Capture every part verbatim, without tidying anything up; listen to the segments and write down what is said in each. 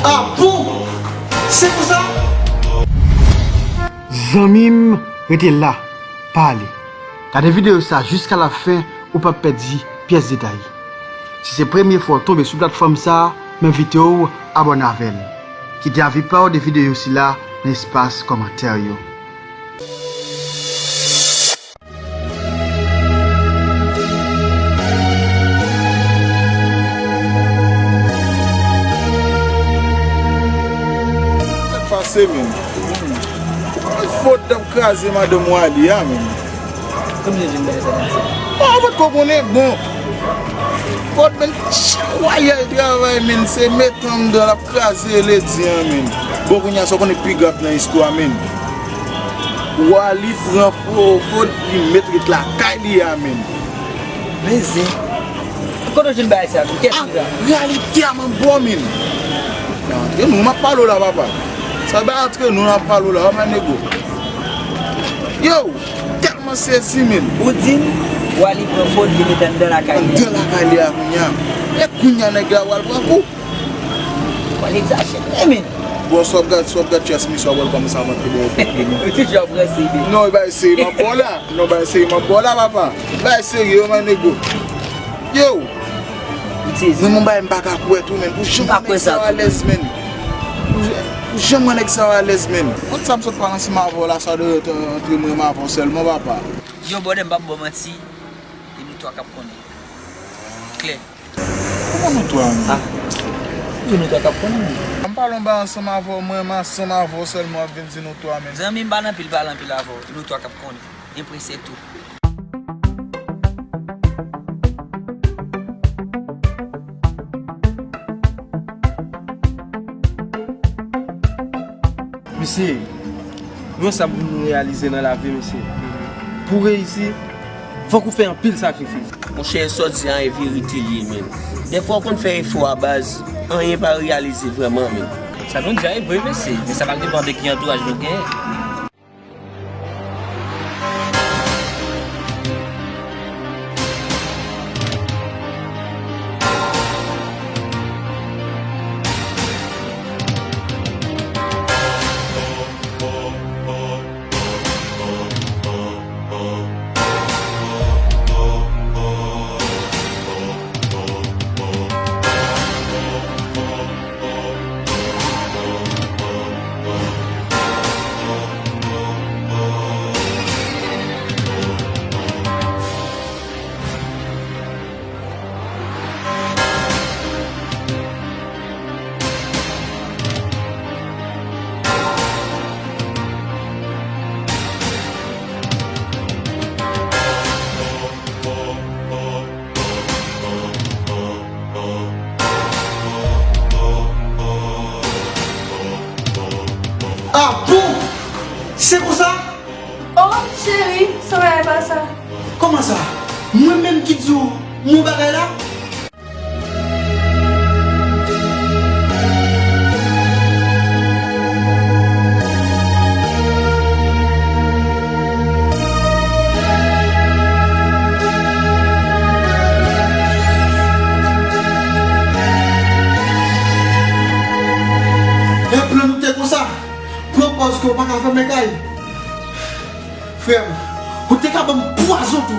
Ah bon? Se konsa? Zanmi m, rete la, pa ale. Gade videyo sa jiska la fen, ou p ap pèdi pyès detay. Si se premye fwa w tonbe sou platfòm sa, m envite w abòne avè l. Kite avi pa w de videyo sila nan espas kòmantè yo. Sa k pase, menm? Ou konnen Fòd t ap kraze madanm Wally a, menm. Kòman w vin bay sa, menm? Ah, ou pa t ko konnen? Bon. Fòd, menm, chak wa li al travay, menm, se met anndan l ap kraze ledi an, menm. Bon, kounye a, sa w konnen pi grav nan istwa, menm. Wally pran Fò-, Fòd, li met ret lakay li a, menm. Men zen. Kote w jwenn bagay sa, menm? Kiyès ki di sa? Reyalite a, manbo, menm. Nan, antre nou, m ap pale w la, papa. Sa bay antre nou, n ap pale w la, wi, my nego. Yo, tèlman sezi, menm. Ou di m, Wally pran Fòd, li met anndan lakay li a. Anndan lakay li a, kounye a. E kounye a, nèg la pral pran kou. Wally egzajere, menm. Bon, si w ap gad, si w ap gad chès misye, w ap wè l kòmanse ap antre dèyè tèt li, non. Ou toujou ap ranse, menm. Non, e bay serye, m ap ba w la. Non, bay serye, m ap ba w la, papa. Bay serye, yo, my nego. Yo! Ou sezi. Mwen, yon bagay m pa ka kwè tou, menm. Pou jan nèg sa yo alèz, menm. Pou jan, pou jan nèg sa yo alèz, menm. Kont sa m sot pale ansanm avè w la, sa dwe ret ant mwen avè w sèlman, papa. Yo, brother, m p ap ba w manti. E nou twa k ap konnen. Klè. Kòman nou twa, menm? Ah. Yo, nou twa k ap konnen, menm. M pale yon bagay ansanm avè w, mwen, m ansanm avè w sèlman, w ap vin di nou twa, menm. Zanmi, m pa nan anpil pale anpil avè w. E nou twa k ap konnen. Enpresè tou. Mesye, mwen sa m vin reyalize nan lavi, mesye. Pou w reyisi, fòk ou fè anpil sakrifis. Monchè, sa w di a, e verite l ye, menm. Dèfwa w konn fè efò a, baz, anyen pa reyalize vrèman, menm. Sa nou di a, e vre, mesye. Men sa pral depann de ki antouraj nou genyen. Ah bon? Se konsa? Oh, cheri, sa w wè pa sa? Kòman sa? Mwen menm ki di w yon bagay la? E plan nou te konsa. Pran pòz ke w pa ka fèmen kay. Frè m, ou te ka ban m pwazon tou,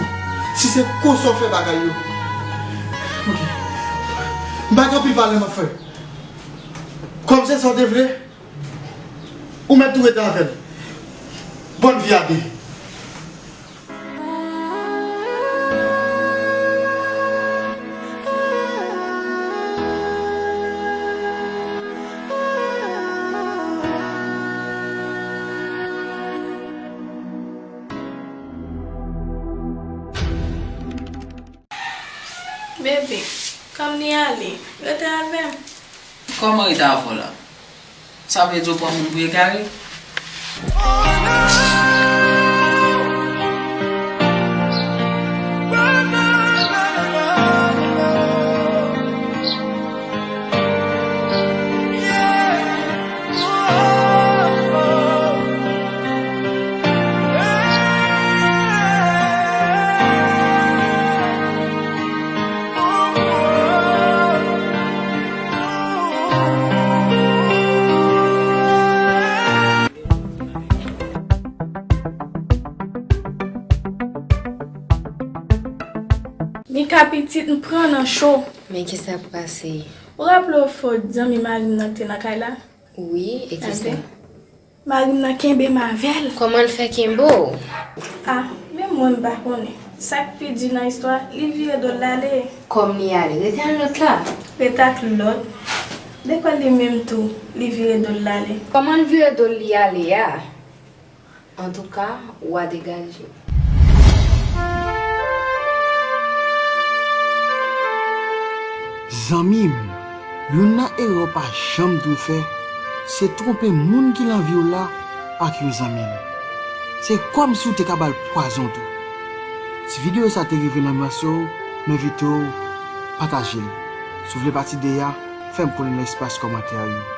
si se konsa w fè bagay yo. Ok. M pa gen anpil pale m ap fè. Kòm se sa w te vle, ou mèt tou rete avè l. Bòn vi a de. Baby, kòm li ale, rete avè m. Kòman rete avè w la? Sa vle di w pran moun pou egare? Ka pitit m pran nan cho. Men kisa k pase? Ou raple w Fod, zanmi mari m nan k te nan kay la? Wi, e kisa? Mari m nan kenbe m avè l. Kòman l fè kenbe w? Ah, menm mwen m pa konnen. Sa k pi di nan istwa, li vire do l l ale. Kòm li ale, rete ak lòt la. Rete ak lòt? De kwè li menm tou, li vire do l l ale. Kòman l vire do l li ale a? Antouka, w a degaje. Zanmi m, youn nan erè w pa janm dwe fè, se twonpe moun ki nan vi w la ak yon zanmi l. Se kòmsi w te ka ba l pwazon tou. Si videyo sa te rive nan mwaso w, m envite w pataje l. Si w vle pati de a, fè m konnen nan espas kòmantè yo.